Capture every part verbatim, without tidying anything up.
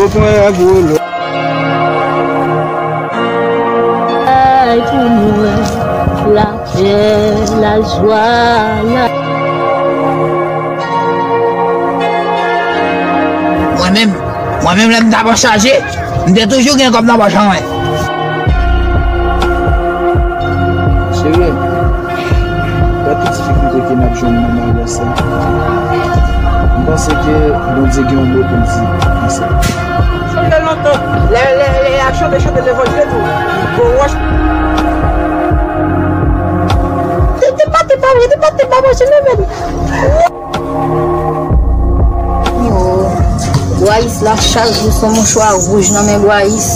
Yo pran avou lo. Ay pou nou wè lapè, lajwa, la. Mwen menm, mwen menm lè m t ap chache, m te toujou gen kòb nan pòch mwen. Cheri, gad tout difikilte ke n ap jwenn nan maryaj sa. M panse ke Bondye gen yon mo pou l di nan sa. Chante lontan. Lè, lè, lè y ap chante, chante levanjil tou. Gwo wòch. Te, te pa, te pa vre, te pa, te pa vre, se levanjil. Yo, Gwayis la chak jou se yon mouchwa wouj nan men Gwayis.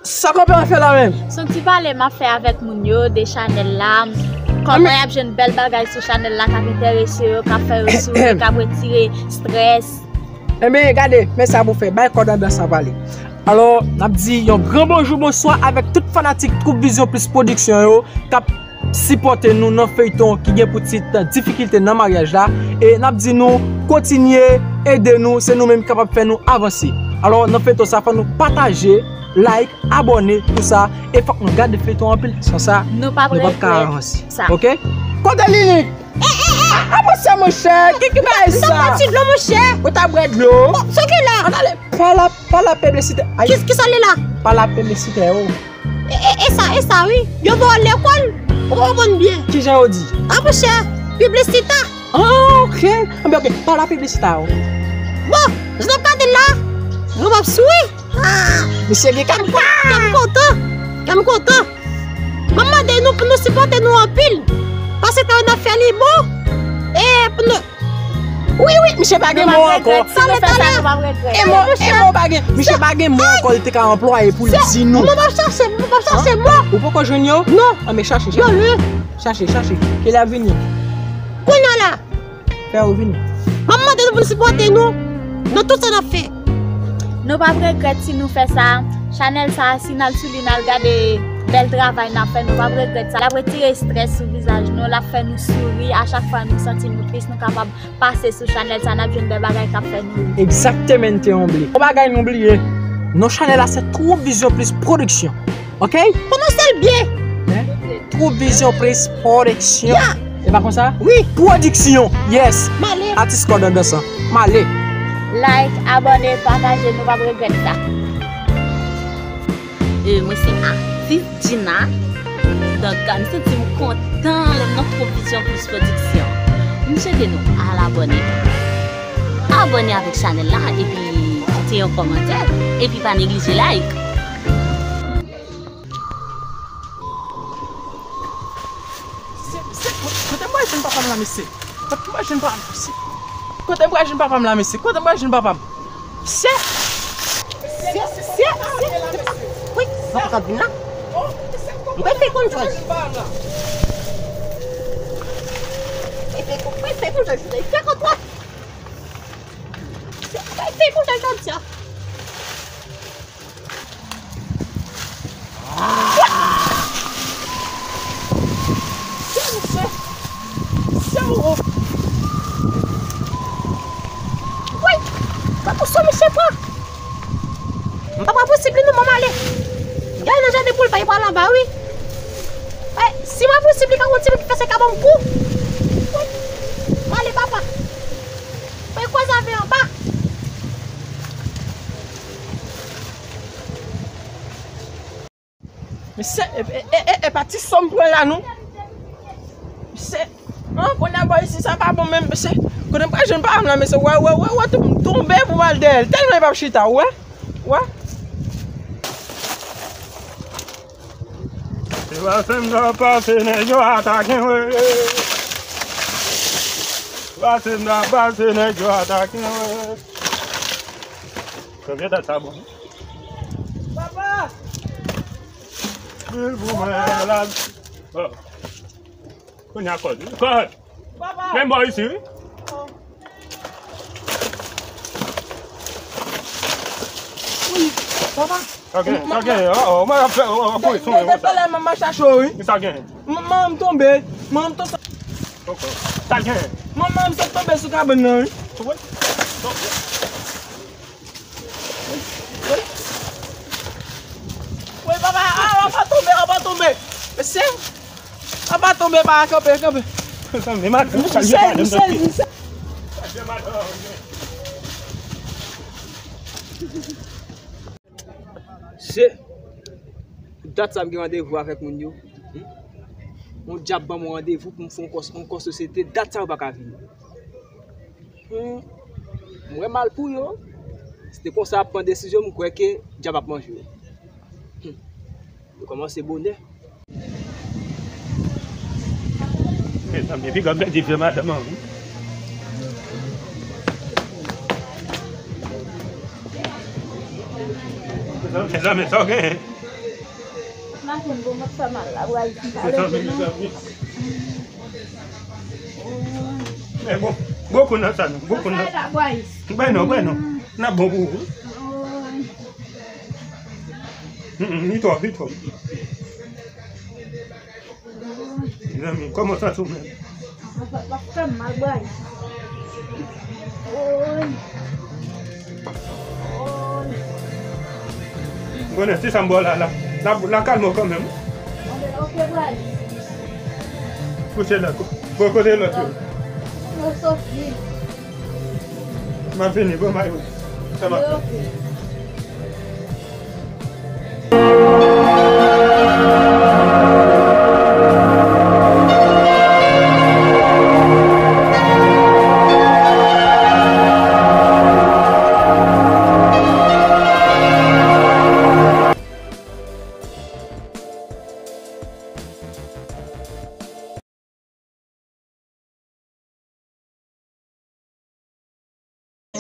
Sa konpè an fè la menm? Se yon ti pale m ap fè avèk moun yo de chanèl la. Kòman y ap jwenn bèl bagay sou chanèl la k ap enterese yo, k ap fè yo souri, k ap retire estrès. Enben, gade, men sa pou fè, bay kòd anndan sa pale. Alò, n ap di yon gran bonjou, bonswa avèk tout fanatik Twoup Vizyon Plis Pwodiksyon yo k ap sipòte nou nan feyton ki gen pou tit Difikilte nan maryaj la. E n ap di nou kontinye ede nou, se nou menm ki kapab fè nou avanse. Alò, nan feyton sa, fò nou pataje, like, abòne, tout sa. E fòk nou gade feyton anpil, san sa, nou p ap ka avanse. Ok? Kote Lili? Eh, eh, eh! Ah, monchè, monchè, ki, ki bagay sa? Sa pa ti dlo, monchè. Ou ta bwè dlo? Bon, se ki la? An ale, pa la, pa la piblisite. Ay. Ki, ki sa li la? Pa la piblisite, oh. E, e, e sa, e sa, wi. Yo ba w lekòl, ou pa konprann byen. Kijan yo di? Ah, monchè, piblisita. Ah, ok. Anben, ok, pa la piblisita, oh. Bon, jan n ap gade la, nou p ap souri. Ah, misye gen kè m kontan. Kè m kontan. Kè m kontan. M ap mande nou pou nou sipòte nou anpil. Paske travay n ap fè li bon. E pou nou. Wi, wi, misye pa gen mo ankò. Talè, talè. E mo, e mo pa gen. Misye pa gen mo ankò li te ka anplwaye pou l di nou. Mwen p ap chache, mwen p ap chache mo. Ou poko jwenn yo? Non. Anben chache, chache. Chache, chache. Ke l ap vini. Kounye a la. Fè yo vini. M ap mande nou pou nou sipòte nou nan tout sa n ap fè. Nou p ap regrèt si nou fè sa. Chanèl sa, si n al sou li, n al gade bèl travay n ap fè, nou p ap regrèt sa. L ap retire estrès sou vizaj nou, l ap fè nou souri. A chak fwa nou santi nou tris, nou kapab pase sou chanèl sa, n ap jwenn bèl bagay k ap fè nou ri. Egzaktemente, yon bli. Yon bagay nou bliye. Non chanèl la se Twoup Vizyon Plis Pwodiksyon. Ok? Pwononse l byen. Hein? Twoup Vizyon Plis Pwodiksyon. Ya. E pa konsa? Wi. Pwodiksyon. Yes. M ale. Atis kòd anndan sa. M ale. Like, abòne, pataje, nou p ap regrèt sa. E mwen se atis Gina. Donk, m santi m kontan lè m nan Twoup Vizyon Plis Pwodiksyon. M swete nou al abòne. Abòne avèk chanèl la, epi kite yon kòmantè, epi pa neglije like. Se, se, kote m pral jwenn papa m la, mesye? Kote m pral jwenn papa m, mesye? Kote m pral jwenn papa m la, mesye? Kote m pral jwenn papa m? Mesye! Mesye, mesye, mesye! Wi, sa pa ka vin la. Mwen fè konn jòj. Mwen fè konn jòj. Mwen fè konn jòj. Mwen fè konn jòj jodi a. Woy! Gad kote misye pran. M pa pran posib li non, mwen ale. Gade nan jaden pou l bay pral anba wi. Ay, si mwen posib li ka yon ti moun ki fè se ka ban m kou. Woy! Mwen ale papa. Mwen kwaze avè anba. Mesye, e, e, e, e, e pa ti sòm pran la non. Mesye, an, kounye a bò isi sa pa bon menm, mesye. Kote m pral jwenn pa m la, mesye, wè, wè, wè, wè, tou m tonbe pou m al dèyè l. Tèlman li p ap chita, wè, wè. Se pase m nan pase nèg yo atake m, wi. Pase m nan pase nèg yo atake m, wi. Konbyen dat sa bon? Papa! Bil pou mwen la. Oh. Kounye a kòd. Kòd. Papa! Men bò isi, wi. Oh. Papa. Sa gen, sa gen. Oh, oh, mwen ap fè, oh, oh, kouri sou mwen, sa. Talè m ap mache a cho, wi. Sa gen. Manman m tonbe. Manman m tonbe. Sa gen. Manman m sot tonbe sou kabann nan, wi. Wi, papa, ah, papa tonbe, papa tonbe. Mesye, papa tonbe, pa kanpe, kanpe. Mesye, mesye, mesye. Se dat sa m gen randevou avèk moun yo. Hmm? Yon dyab ban m yon randevou pou m fè yon kò, yon kò sosyete. Dat sa yo pa ka vini. Hmm. M wè mal pou yo. Si te konsa y ap pran desizyon, m kwè ke dyab ap manje yo. Hmm. Yo kòmanse bonè. Mezanmi, piga m pèdi vye madanm an, wi. Mezanmi, mezanmi, sa w genyen? Maten bon, m ap fè mal la, bway, m pa leve non. Men bon, gwo kou nan sa non, gwo kou nan. Bway non, bway non. N ap bon pou ou. Mm, mm, li twòp, li twòp. Mezanmi, kòman w santi w menm? Papa, pa fè m mal, bway. Oy. Oy. M konnen, se sa m ba w la, la. La, la kalme w kanmenm. Ok, bway. Kouche la, kou-, bon, kote lòt yo? Yo soti. M ap vini, bon, Mayo. Sa m ap fè. Ok.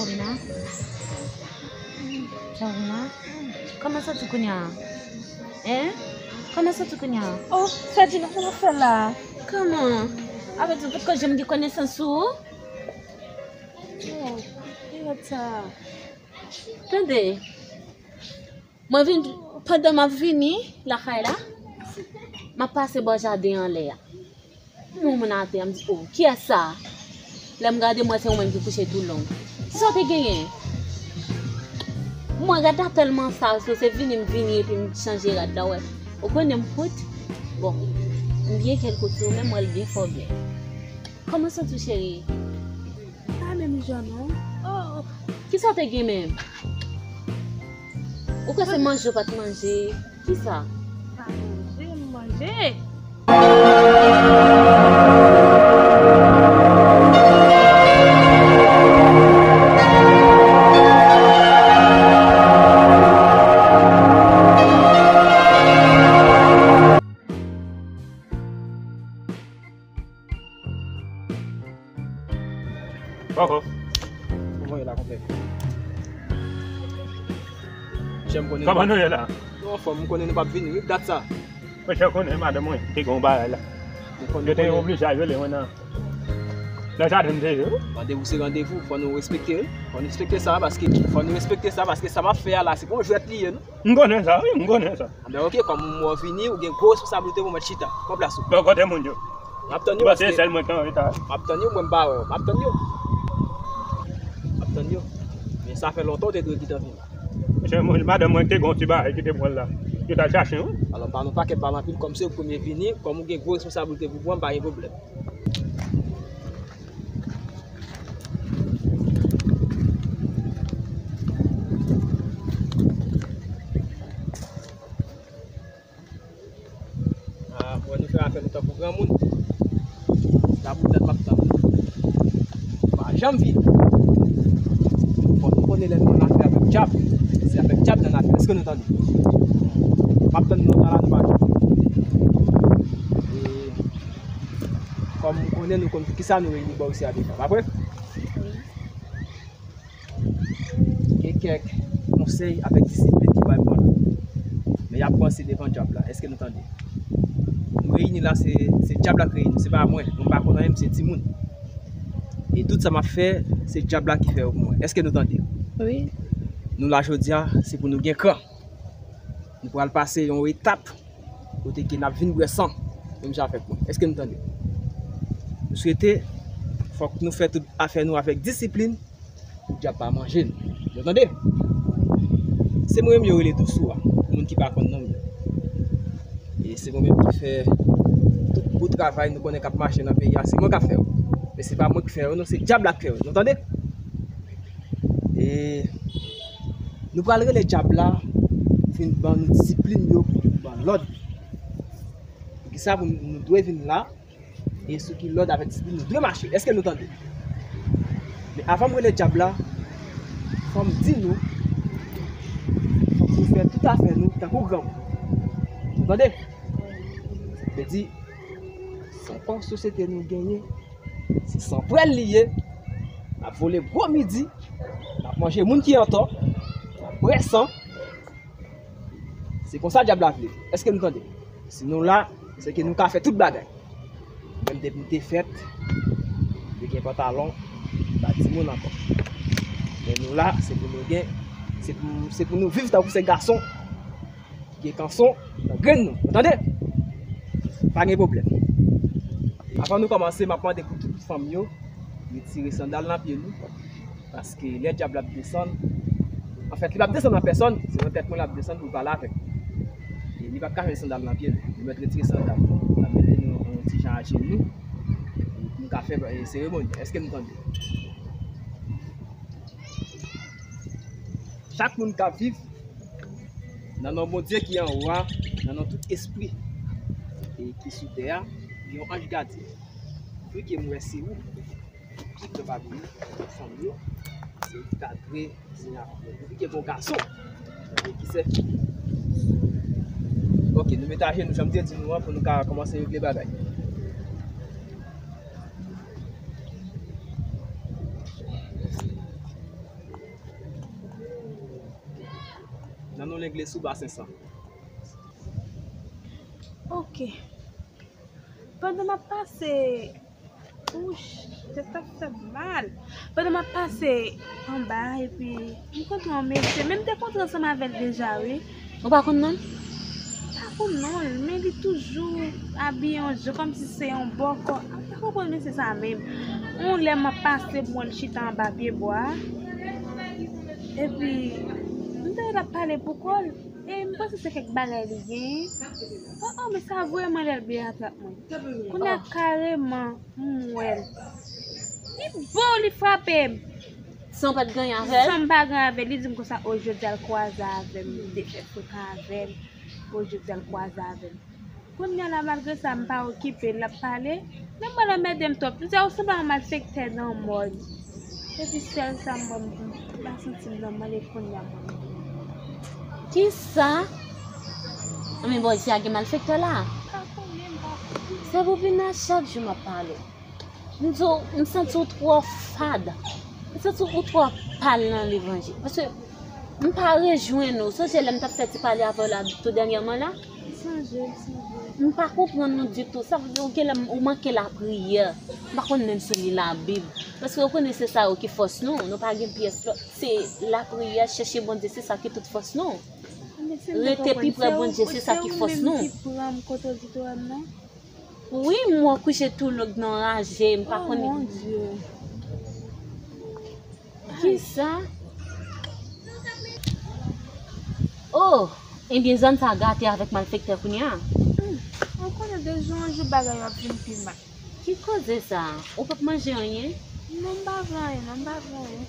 Sabrina? Sabrina? Kòman w santi w kounye a? Hein? Kòman w santi w kounye a? Oh, Ferdinand, kòman w fè la? Kòman? Avè di w potko janm gen konesans sou ou? Oh, ki rad sa? Tande. Mwen vin, pandan m ap vini lakay la, m ap pase bò jaden anlè a. M wè yon moun atè, m di, "Oh, kiyès sa?" Lè m gade, m wè se yon moun ki kouche tou long. Kisa w te genyen? Mwen rad la tèlman sal, so se vini m vini epi m chanje rad la, wè. Ou konnen m kout? Bon, m byen kèl kout sou ou, men m wè l byen fò byen. Kòman w santi w, cheri? Pa menm jan non. Oh, kisa w te gen menm? Ou kwè se manje w pa t manje? Kisa? Pa manje, m manje. Kòkò. Kòman w ye la, konpè? Chè, m konnen nou, kòman nou ye la? Nou anfòm, m konnen nou p ap vini, wi, dat sa. Monchè, w konnen madanm mwen te gen yon bagay la. Yo te oblije al rele mwen nan, nan jaden m te ye, wi. Randevou se randevou, fò nou respekte l. Fò nou respekte sa, paske, fò nou respekte sa, paske sa m ap fè a la, se pa yon jwèt li ye, non. M konnen sa, wi, m konnen sa. Anben, ok, kòm m wè w vini, ou gen gwo responsablite pou w mèt chita. Pran plas ou. Bò kote moun yo? M ap tann yo, paske se sèl mwen ki an reta. M ap tann yo, mwen m pa wè yo. M ap tann yo. M ap tann yo. Men sa fè lontan w te dwe gentan vini. Monchè, madanm mwen te gen yon ti bagay ki te pran l la. Yo t al chache l, wi. Alò, ba nou pakèt, ba m anpil, kòm se ou premye vini, kòm ou gen gwo responsablite pou pran, m pa gen pwoblèm. Ah, wè nou fè afè nou tankou granmoun. Dabou tèt m ap tann. Pa janm vini. Bon, nou konnen lè nou ann afè avèk dyab, se avèk dyab n ann afè. Èske nou tande? M ap tann nou nan la, nou pa janm vini. E, kòm ou konnen, nou konn pou kisa nou reyini bò isi a deja, pa vre? Wi. Gen kèk konsèy avèk disiplin ki pral pran. Men y ap panse devan dyab la. Èske nou tande? Nou reyini la, se, se dyab la k reyini, se pa mwen. Mwen pa konn anyen, m se timoun. E tout sa m ap fè, se dyab la ki fè yo pou mwen. Èske nou tande? Wi. Nou la jodi a, se pou nou gen kran. Nou pral pase yon etap kote ke n ap vin bwè san, menm jan avèk mwen. Èske nou tande? M swete fòk nou fè tout afè nou avèk disiplin pou dyab pa manje nou. Nou tande? Se mwen menm yo rele Dousou a, pou moun ki pa konn non m yo. E se mwen menm ki fè tout gwo travay nou konnen k ap mache nan peyi a, se mwen k ap fè yo. Men se pa mwen ki fè yo, non, se dyab la k fè yo. Nou tande? E nou pral rele dyab la vin ban nou disiplin yo, pou ban lòd. Poukisa pou nou dwe vin la, e sou ki lòd avèk disiplin nou dwe mache. Èske nou tande? Men avan m rele dyab la, fò m di nou, fòk nou fè tout afè nou tankou granmoun. Nou tande? Sa vle di, se yon kò sosyete nou genyen, se san pwèl li ye, n ap vole gwo midi, n ap manje moun ki antò, n ap bwè san. Se konsa dyab la vle. Èske nou tande? Si nou la, se ke nou ka fè tout bagay. Menm depi m te fèt, te gen pantalon, m pa timoun ankò. Men nou la, se pou nou gen, se pou, se pou nou viv tankou se gason ki gen kanson nan grenn nou. Ou tande? Pa gen pwoblèm. Avan nou kòmanse, m ap mande pou tout fanm yo retire sandal nan pye nou. Paske lè dyab la ap desann, anfèt, li p ap desann an pèsòn, se nan tèt mwen l ap desann pou l pale avèk mwen. E li p ap ka jwenn sandal nan pye l. Nou mèt retire sandal nou, n ap mete nou yon ti jan ajenou, pou nou ka fè, e, seremoni. Èske nou tande? Chak moun k ap viv, nan non Bondye ki anwo a, nan non tout espri, e, ki sou tè a, gen yon anj gadyen. Wi, ke m wè se ou. Ki pè pa vini, fanm yo, se ou ki ka dwe Senyè a. Ou ki gen bon gason. E ki se. Ok, nou mete ajenou, jan m te di nou an, pou nou ka kòmanse regle bagay. Nan non Legliz sou Basen San. Ok. Pandan m ap pase, ouch, tèt ap fè m mal. Pandan m ap pase anba, epi m kontre yon mesye, men m te kontre ansanm avè l deja, wi. Ou pa konn non l? M pa konn non l, men li toujou abiye yon jan kòmsi se yon bòkò. M pa konprann mesye sa menm. Yon lè m ap pase, m wè l chita anba pye bwa a. Epi, m te wè l ap pale pou kò l. E m panse se kèk bagay li genyen. Oh, oh, men sa vrèman lè l byen atrap mwen. Kounye a kareman, m wè l. Li bon, li frape m. San w pa t gen anyen avè l? San m pa gen anyen avè l, li di m konsa, o, jodi a l kwaze avè m, li te fè frekan avè l. O, jodi a l kwaze avè m. Kounye a la, malgre sa, m pa okipe l, l ap pale. Men mwen l anmède m twòp. Li di, a, ou sanble yon malfektè nan mòn. Epi sèl sa m wè, m pa santi m nòmal e kounye a mwen. Kisa? Anben, bò, isi a gen malfektè la. M pa konnen, m pa konnen. Se pou vin la chak jou m ap pale. M di w, m santi w twò fad. M santi w twò pal nan levanjil. Paske m pa rejwenn ou. Sonje lè m t ap fè ti pale avè w la tou dènyèman la? M sonje, m sonje. M pa konprann nou ditou. Sa vle di ou genlè ou manke lapriyè. M pa konn menm si w li Labib. Paske ou konnen se sa yo ki fòs nou. Nou pa gen pyès lòt. Se lapriyè, chèche Bondye, se sa ki tout fòs nou. Rete pi pre Bondye, se sa ki fòs nou. Wi, m wè w kouche tou log nan raje, m pa konnen. Oh, mon Dieu. Kisa? Oh, ebyen, zòn sa gate avèk malfektè kounye a. Hmm, ou konnen de jou an jou bagay yo ap vin pi mal. Ki koze sa? Ou p ap manje anyen? Non, m pa vle anyen, non, m pa vle anyen.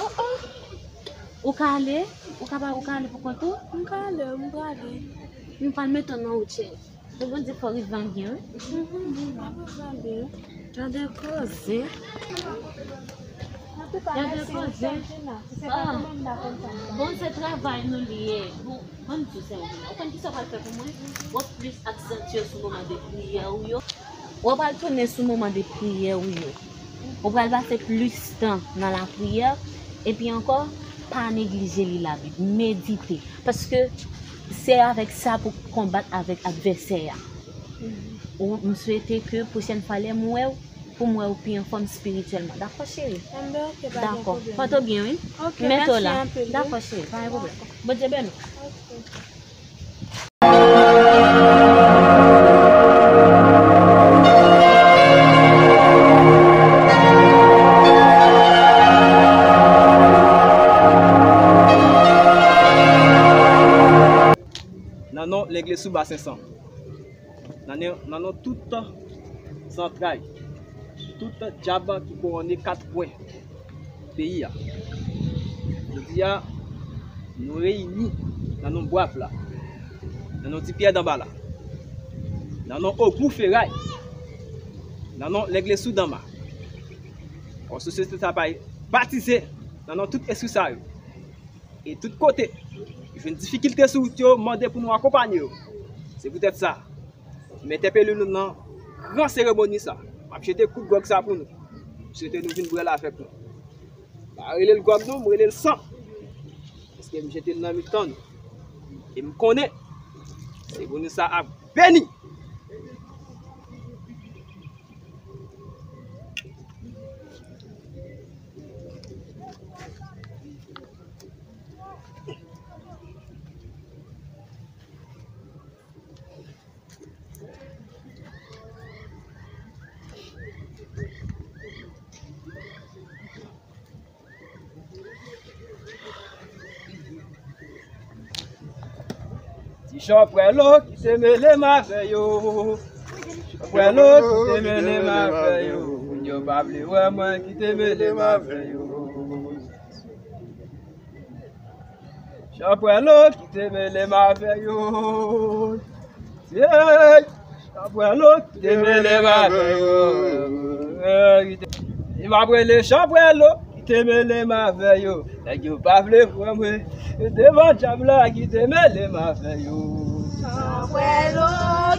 Oh, oh. Ou ka ale? Ou ka pa, ou ka ale pou kont ou? M ka ale, m prale. M pral mete w nan wout, cheri. Pou Bondye fè w rive an byen, wi. Mhm, m ap rive an byen. Gade koze. Gade koze. Ah, bon, se travay nou li ye. Bon, ban m di w, Sergina, ou konn kisa w pral fè pou mwen? W ap plis aksantye sou moman de priyè ou yo. W ap pral tounen sou moman de priyè ou yo. Ou pral pase plis tan nan lapriyè. Epi ankò, pa neglije li Labib. Medite. Paske se avèk sa pou konbat avèk advèsè a. Ou, m swete ke pwochèn fwa lè m wè w, pou m wè ou pi anfòm espirityèlman. Dakò, cheri? Enben, ok, pa gen pwoblèm. Dakò. Pòte w byen, wi. Ok, mèsi anpil, wi. Dakò, cheri, pa gen pwoblèm. Dakò. Bondye beni w. Ok. Nan non legliz sou Basen San. Nan non, nan non tout zantray, tout dyab ki kouwone kat kwen peyi a. Jodi a, nou reyini nan non bwav la, nan non Ti Pyè Danba la, nan non Ogou Feray, nan non legliz sou Danma. Kò sosyete sa pa batize nan non tout espri sa yo. E tout kote yo jwenn difikilte sou wout yo, mande pou nou akonpanye yo. Se poutèt sa, m entèpele nou nan gran seremoni sa. M ap jete kout gwòg sa pou nou. M swete nou vin bwè l avèk nou. M pa rele l gwòg non, m rele l san. Paske m jete l nan mitan nou. E m konnen seremoni sa ap beni. Ti chanpwèlo ki te mele m avè yo. Chanpwèlo ki te mele m avè yo. Moun yo pa vle wè mwen ki te mele m avè yo. Chanpwèlo ki te mele m avè yo. Hey! Chanpwèlo ki te mele m avè yo. Hey! Li m ap rele chanpwèlo ki te mele m avè yo. Nèg yo pa vle pran mwen devan dyab la ki te mele m avè yo. Chanpwèlo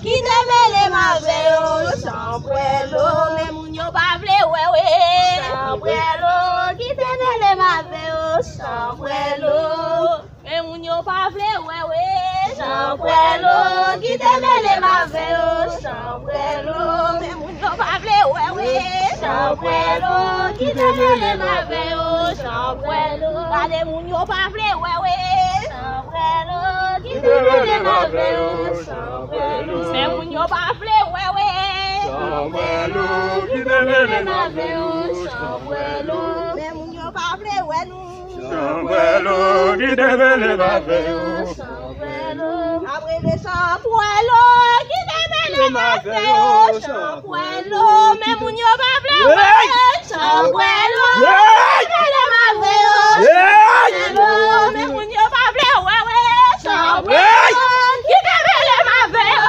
ki te mele m avè yo. Chanpwèlo, men moun yo pa vle wè, wi. Chanpwèlo ki te mele m avè yo. Chanpwèlo. Men moun yo pa vle wè, wi. Chanpwèlo ki te mele m avè yo. Chanpwèlo, men moun yo pa vle wè, wi. Chanpwèlo ki te mele m avè yo. Chanpwèlo, gade moun yo pa vle wè, wi. Chanpwèlo ki te mele m avè yo. Chanpwèlo, men moun yo pa vle wè, wi. Chanpwèlo ki te mele m avè yo. Chanpwèlo, men moun yo pa vle wè nou. Chanpwèlo ki te mele m avè yo. Chanpwèlo. Apre le chanpwèlo ki te mele m avè yo. Chanpwèlo, men moun yo pa vle wè. Chanpwèlo ki te mele m avè yo. Chanpwèlo, men moun yo pa vle wè, wè. Chanpwèlo ki te mele m avè yo.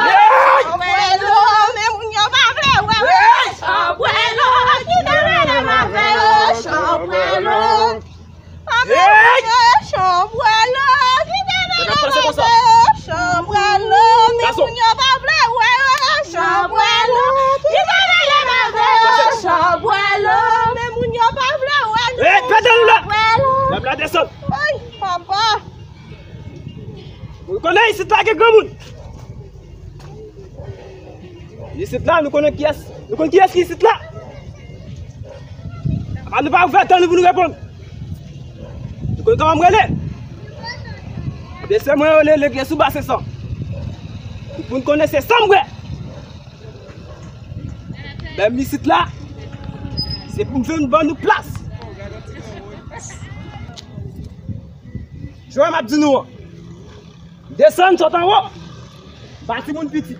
Chanpwèlo, men moun yo pa vle wè, wè. Chanpwèlo ki te mele m avè yo. Chanpwèlo. Hey! Chanpwèlo ki te mele m avè yo. Chanpwèlo, men moun yo pa vle wè yo. Chanpwèlo ki te mele m avè yo. Chanpwèlo, men moun yo pa vle wè nou. Hey, pete nou la! Chanpwèlo. Mwen la desann. Ay, papa. Ou konnen isit la gen granmoun. Isit la, nou konnen kiyès, nou konn kiyès ki isit la. Apa nou pa ouvè dan nou pou nou reponn. Nou konn kòman m rele. Ebyen, se mwen rele legliz sou Basen San. Pou nou konnen se san m bwè. Menm isit la, se pou m vin ban nou plas. Jwè m ap di nou an. Desann sot anwo, ba timoun piti.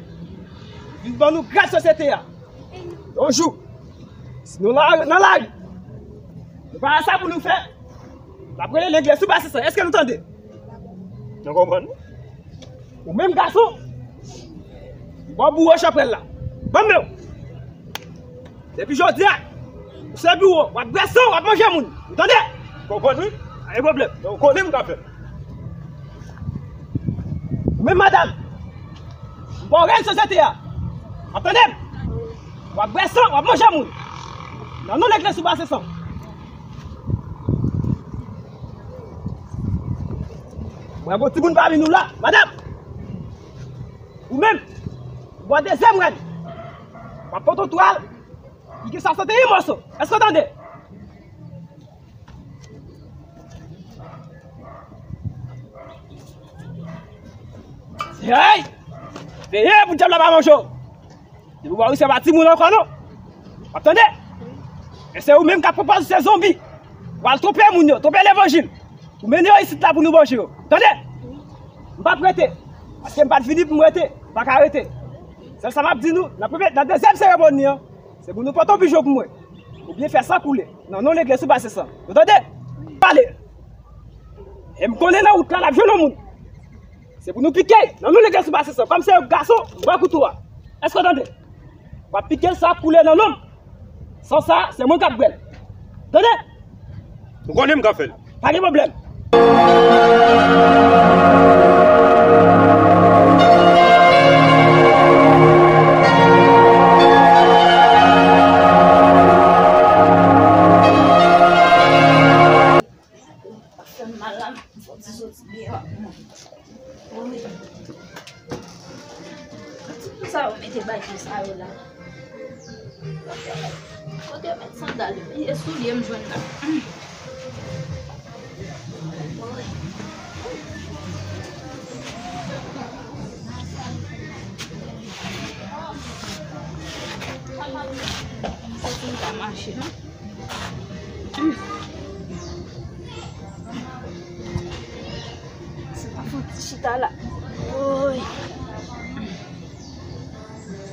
Vin ban nou gras sosyete a. Yon jou, si nou la, nan lari, nou pa wè sa pou nou fè, n ap rele legliz sou Basen San. Èske nou tande? Nou konprann? Ou menm gason, ou ba bouwo chanpwèl la. Ban m men w. Depi jodi a, ou se bouwo, w ap bwè san, w ap manje moun. Ou tande? Konprann, wi. Pa gen pwoblèm. Donk, ou konnen m ka fè. Ou menm madanm, ou pa rèn sosyete a. W ap tande m? W ap bwè san, w ap manje moun. Nan non legliz sou Basen San. Mwen gon timoun pami nou la, madanm. Ou menm, ou bò dezyèm rèn. W ap pote yon twal, Li gen swasannteyen mòso. Èske w tande? Hey! Veye pou dyab la pa manje w. Depi w pa wè se pa timoun ankò non. W ap tande? E se ou menm k ap pran pòz se zonbi. W al twonpe moun yo, twonpe levanjil. Ou mennen yo isit la pou nou manje yo. Tande? M p ap rete. Paske m pa t vini pou m rete. M pa ka rete. Sèl sa m ap di nou, nan premye, nan dezyèm seremoni an, se pou nou pote yon pijon pou mwen. Oubyen fè san koule. Nan non legliz ou pase san. Ou tande? Pale. E m konnen nan wout la, l ap jwenn yon moun. Se pou nou pike l. Nan non legliz ou pase san. Kòm se yon gason, m pran kouto a. Èske w tande? W ap pike l, sa ap koule nan non m. San sa, se mwen k ap bwè l. Tande? Ou konnen m ka fè l. Pa gen pwoblèm. Sa fè m mal la, m fò ti soti deyò. Wi. Ti pou sa yo mete bagay sa yo la. Kote yo met sandal yo? E soulye m jwenn la. Soti m pa mache non. Se pa fon ti chita la. Woy.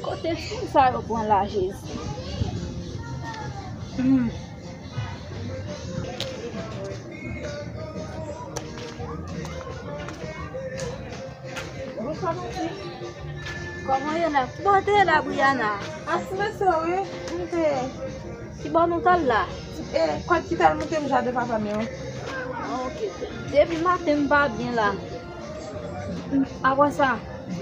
Kote timoun sa yo pran la, Jezi? Hmm. Bonswa, madanm. Kòman w ye la? Kibò w te ye la, Briana? Aswè sa, wi. M te. Kibò nou t al la? E, kòd ki t al moute m jaden papa m yo. Ah, ok. Depi maten m pa byen la. Apre sa,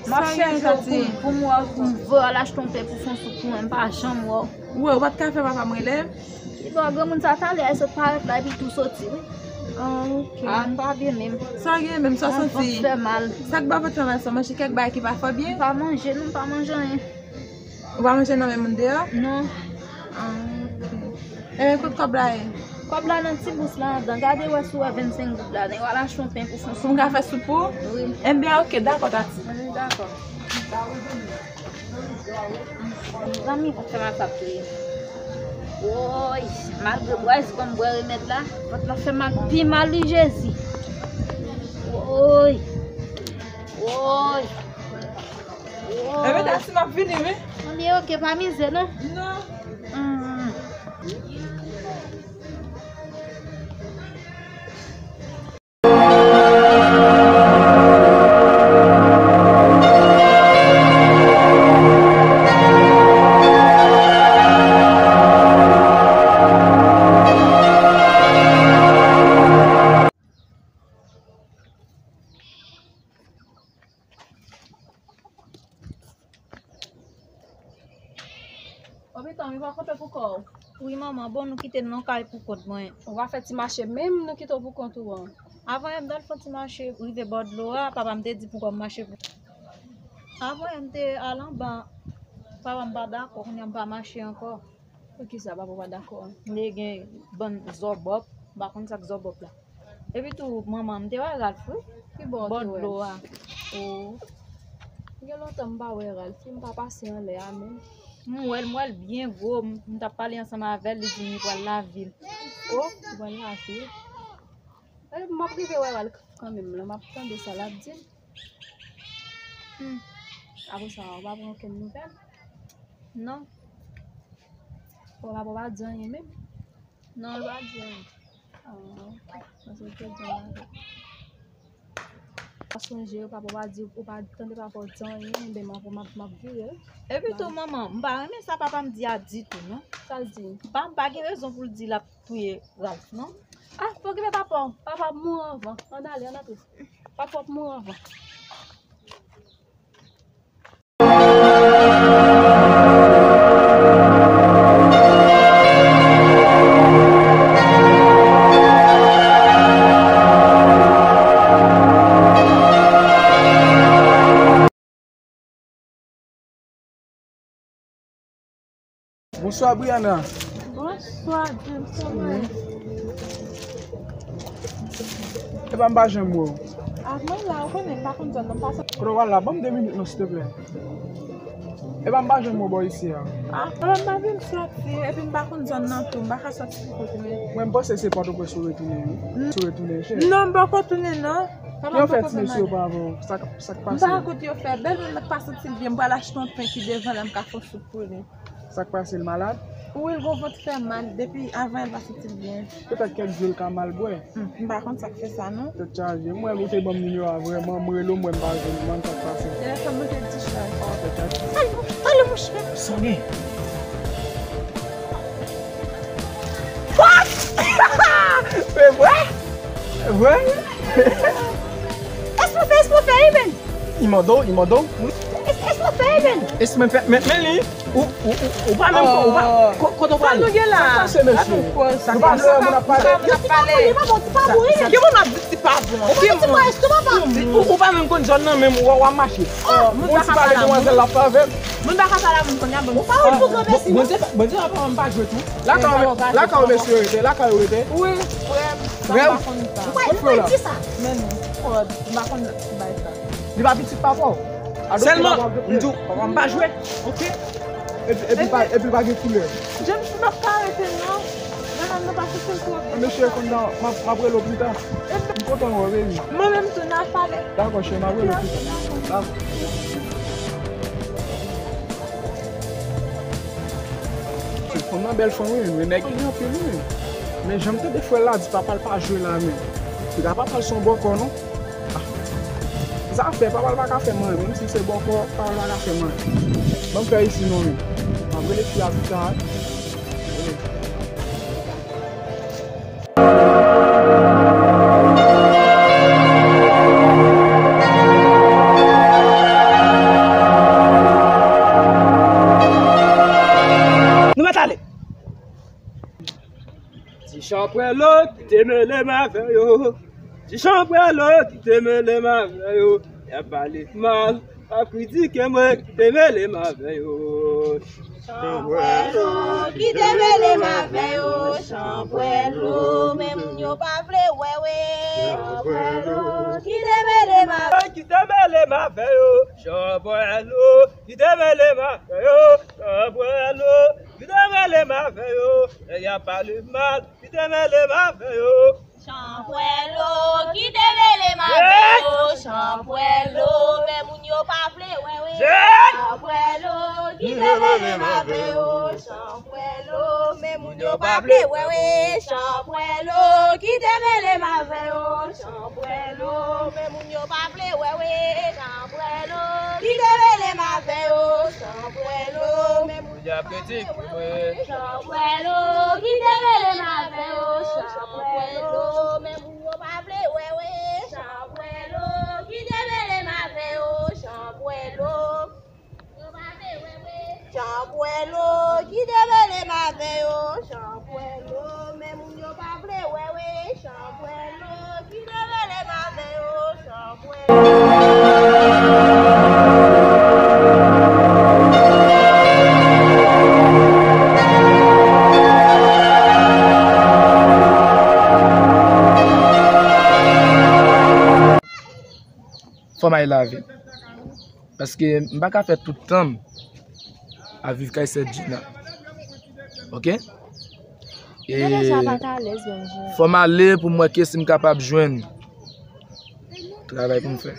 m ap chèche w pou, pou m wè, pou m voye al achte yon pen pou fè yon soup pou mwen, m pa janm wè w. Ou wè, ou pa t ka fè papa m rele? Kibò granmoun sa talè a, sot parèt la epi tou soti, wi. Ah, ok. Ah, m pa byen menm. Sa w gen menm, sa w santi? Vant fè mal. Sa k ba vant fè mal sa? Manje kèk bagay ki pa fò byen? M pa manje, non, m pa manje anyen. Ou pa manje nan men moun deyò? Non. Ah, ok. Ebyen, kote kòb la ye? Kòb la nan ti bous la andan. Gade wè si w wè vennsenk goud la. Nan w al achte yon pen pou fè yon soup. Pou m ka fè soup pou ou? Wi. Ebyen, ok, dakò, Tati. Wi, dakò. Mezanmi, vant fè mal sa ap touye m. Woy, malgre bwè, se kòm bwè remèd la, vant lan fè mal pi mal, wi, Jezi. Woy. Woy. Ebyen, Tati, m ap vini, wi. Ann ye, ok, pa mize, non? Non. Hmm. O pitan, ou pa kanpe pou kò w? Wi, manman, bon, nou kite l nan kay pou kont mwen. Ou pa fè ti mache menm, nou kite w pou kont ou an. Avan yè, m t al fè yon ti mache, rive bò dlo a, papa m te di pou kò m mache. Avan yè, m te al anba, papa m pa dakò, kounye a m pa mache ankò. Poukisa papa w pa dakò a? M te gen bann zòbòp, m pa konn sa k zòbòp la. Epi tou, manman, m te wè Ralph, wi. Ki bò w te wè l? Bò dlo a. O. Gen lontan m pa wè Ralph, m pa pase anlè a menm. M wè l, m wè l byen gwo, m, m t ap pale ansanm avè l, li di m li pral lavil. O, li pral lavil. E, m ap rive wè Ralph kanmenm la, m ap tande sa l ap di m. Hmm. Apre sa, ou pa pran okenn nouvèl? Non. Papa w pa di anyen menm? Non, l pa di anyen. Ah, ok. Paske l te di anyen. Pa sonje, papa w pa di, ou pa tande papa w di anyen, enben, m ap, m ap, m ap vire. Epi tou, manman, m pa renmen sa papa m di a ditou, non. Sa l di? Pa, m pa gen rezon pou l di l ap touye Ralph, non. Ah, pa okipe papa w. Papa w ap mouri anvan. Ann ale, ann antre. Papa w ap mouri anvan. Bon, Bonswa, Brianna. Bonswa, James. Kòman? E pa m pa janm wè w. A, mwen la, ou konnen, m pa konn zòn nan, m pa sa. Kote w al la, ban m de minit non, silteplè. E pa m pa janm wè w bò isi a. A, m pa vin soti, epi m pa konn zòn nan tou, m pa ka soti pou kote men. Mwen, m panse se Pòtoprens ou retounen, wi. Ou retounen, cheri. Non, m poko tounen, non. Ki yo fè ti mesye yo pa avè w? Sa k, sa k pase? M pa kote yo fè. Bèl mwen pa santi l byen, m pral achte yon pen ki devan la, m ka fè yon soup pou li. Sa k pase, l malad? Wi, l gon vant fè mal. Depi avan, l pa santi l byen. Petèt kèk dlo l ka mal bwè. Hmm, m pa konn sa k fè sa, non. Tèt chaje. Mwen, ou te ban m nimewo a vrèman, m rele w, mwen, m pa jwenn ou, man, sa k pase? Telefòn mwen te dichaj. Oh, tèt chaje. Pale, pale, monchè. Sa gen? What? Se vre? Se vre? Èske w fè, èske w fè, Iben? Li mande w, li mande w. Èske, èske w fè, Iben? Èske mwen fè, men, men li, ou, ou, ou, ou pa menm, ou pa, ko-, kote w prale? Sa nou gen la? Sa k pase, mesye? Nou pa vle wè moun ap pale. Yo di pa bon, yo pa bon, ti pa bon, Iben. Yo moun ap di ti pa bon. Ou pa di ti pa, èske w pa pati? Ou, ou pa menm konn zòn nan menm, ou, w ap mache. Moun pa ka pale a moun. Demwazèl la ap pale avè m. Moun pa ka pale a moun kounye a, bon. Ou pa wè pou granmesi, non? Bondye, Bondye pa pale, m pa jwe tou. Lakay ou, lakay ou mesye yo rete, lakay ou rete. Wi, frè m, sa m pa konn sa. Ou pa konn frè w la? Men non, kòd, m pa konn bay sa. Li pa pitit papa w? Adopte papa w. Sèlman, m di w, papa m pa jwe, oke? Epi, epi pa, epi l pa gen koulè. James, m p ap ka rete non. Grann nan pa soti l twò byen. Mesye konn nan, m ap, m ap rele w pita. M kontan wè w, baby. Mwen menm tou, n a pale. Dakò, cheri, m ap rele w pita. Dakò. Fanm nan bèl fanm, wi, men nèg li anpil, wi. Men jan m tande frè l la di papa l pa jwe la, men. Piga papa l se yon bòkò, non? Ah. Zafè, papa l pa ka fè m anyen, menm si l se bòkò, papa l pa ka fè m anyen. Ban m fè isi non, men. M ap rele fi a pita, wi. Nou mèt ale. Ti chanpwèlo ki te mele m avè yo. Ti chanpwèlo ki te mele m avè yo. Y ap pale mal, y ap kritike mwen ki te mele m avè yo. Chanpwèlo ki te mele m avè yo. Chanpwèlo, men moun yo pa vle wè, wi. Chanpwèlo ki te mele m avè yo. Ki te mele m avè yo. Chanpwèlo ki te mele m avè yo. Chanpwèlo ki te mele m avè yo. Lè y ap pale mal, ki te mele m avè yo. Chanpwèlo ki te mele m avè yo. Chanpwèlo, men moun yo pa vle wè, wi. Chanpwèlo ki te mele m avè yo. Chanpwèlo, men moun yo pa vle wè, wi. Chanpwèlo ki te mele m avè yo. Chanpwèlo, men moun yo pa vle wè, wi. Chanpwèlo ki te mele m avè yo. Chanpwèlo, men moun Y ap kritike mwen. Chanpwèlo ki te mele m avè yo. Chanpwèlo, men moun yo pa vle wè, wi. Chanpwèlo ki te mele m avè yo. Chanpwèlo. Yo pa vle wè, wi. Chanpwèlo ki te mele m avè yo. Chanpwèlo, men moun yo pa vle wè, wi. Chanpwèlo ki te mele m avè yo. Chanpwèlo. Fò m al lave. Paske m pa ka fè tout tan m ap viv kay sè Djina. Oke? E fò m ale pou m wè ke si m kapab jwenn travay pou m fè.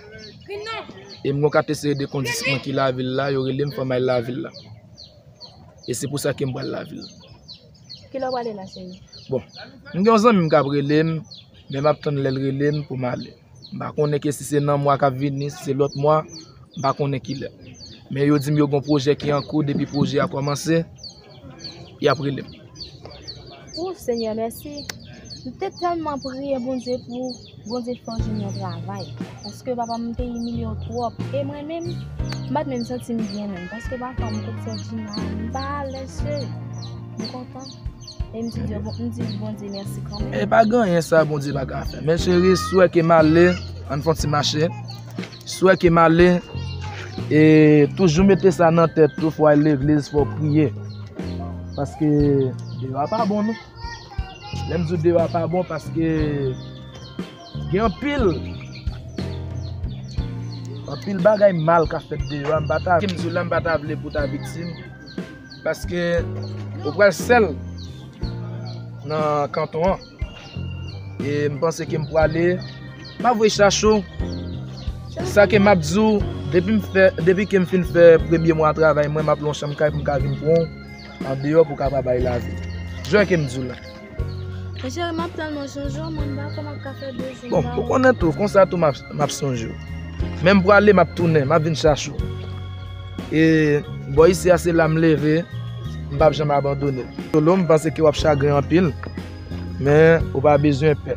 E m gon kat seri de kondisyon ki lavil la, yo rele m, fò m al lavil la. E se pou sa ke m pral lavil. Kilè w prale la, cheri? Bon, m gen yon zanmi m k ap rele m, men m ap tann lè l rele m pou m ale. M pa konnen ke si se nan mwa k ap vini, si se lòt mwa, m pa konnen kilè. Men yo di m yo gon pwojè ki an kou, depi pwojè a kòmanse, y ap rele m. O Senyè, mèsi. M te tèlman priye Bondye pou Bondye fè w jwenn yon travay. Paske papa m te imilye w twòp. E mwen menm, m pa t menm santi m byen menm. Paske pafwa m kote sè Djina, m pa alèz, cheri. M kontan. E m di Dye, bon, m di Bondye mèsi kanmenm. E pa gen anyen sa Bondye pa ka fè. Men cheri, si w wè ke m ale, ann fè yon ti mache. Si w wè ke m ale, e toujou mete sa nan tèt ou, fò w al legliz, fò w priye. Paske deyò a pa bon, non. Lè m di w deyò a pa bon, paske gen anpil, anpil bagay mal k ap fèt deyò a. M pa ta, ke m di w la, m pa ta vle pou w ta viktim. Paske ou pral sèl nan kanton an. E m panse ke m prale, m ap voye chache w. Sa ke m ap di w, depi m fè, depi ke m fin fè premye mwa travay mwen, m ap lwe yon chanm kay pou m ka vin pran w andeyò pou w ka pa bay lavi. Jan ke m di w la. Monchè, m ap tèlman sonje w, mwen, m pa kwè m ap ka fè de jou. Bon, ou konnen tou, konsa tou m ap, m ap sonje w. Men m prale, m ap tounen, m ap vin chache w. E bò isi a se la m leve, m p ap janm abandone. Solo, m panse ke w ap chagren anpil, men ou pa bezwen pè.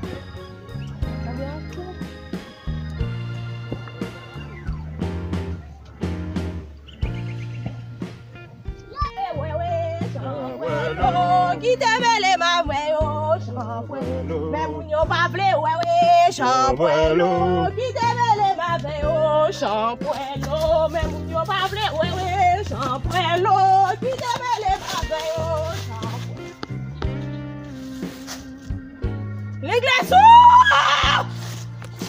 Kite mele m avè yo, chanpwèlo. Men moun yo pa vle wè, wè, chanpwèlo. Kite mele m avè yo, chanpwèlo. Men moun yo pa vle wè, wè, chanpwèlo. Kite mele m avè yo, chanpwèlo. Legliz ou!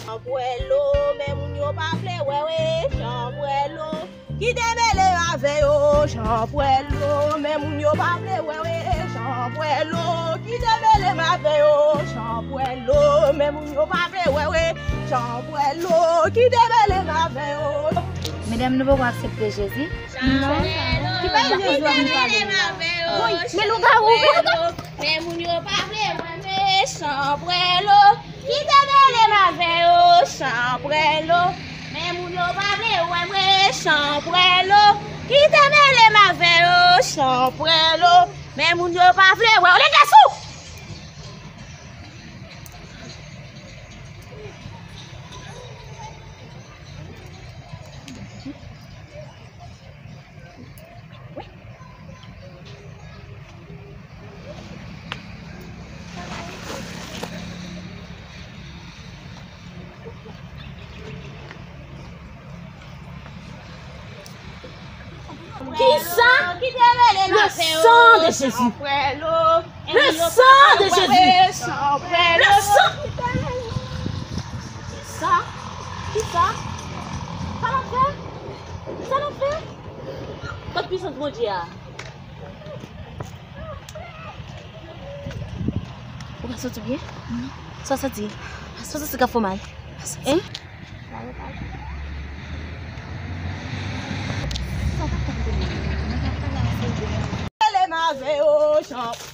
Chanpwèlo, men moun yo pa vle wè, wè, chanpwèlo. Kite mele m avè yo, chanpwèlo. Men moun yo pa vle wè, wè, chanpwèlo. Kite mele m avè yo, chanpwèlo. Men moun yo pa vle wè, wè, chanpwèlo. Kite mele m avè yo. Medam, nou poko aksepte Jezi? Non. Ki bagay Jezi ap pale la? Woy, men lougawou. Men moun yo pa vle wè, wè, chanpwèlo. Kite mele m avè yo, chanpwèlo. Men moun yo pa vle wè, wè, chanpwèlo. Kite mele m avè yo, chanpwèlo. Men moun yo pa vle wè, legliz ou! Kisa? Le sang de Jésus. Le sang de Jésus. Le sang. Kisa? Kisa? Sa n ap fè? Sa n ap fè? Kot pisans Bondye a? Ou pa santi byen? Non. Sa w santi? Sa w santi k ap fè w mal? Hein? Mele m avè yo, chanpwèlo.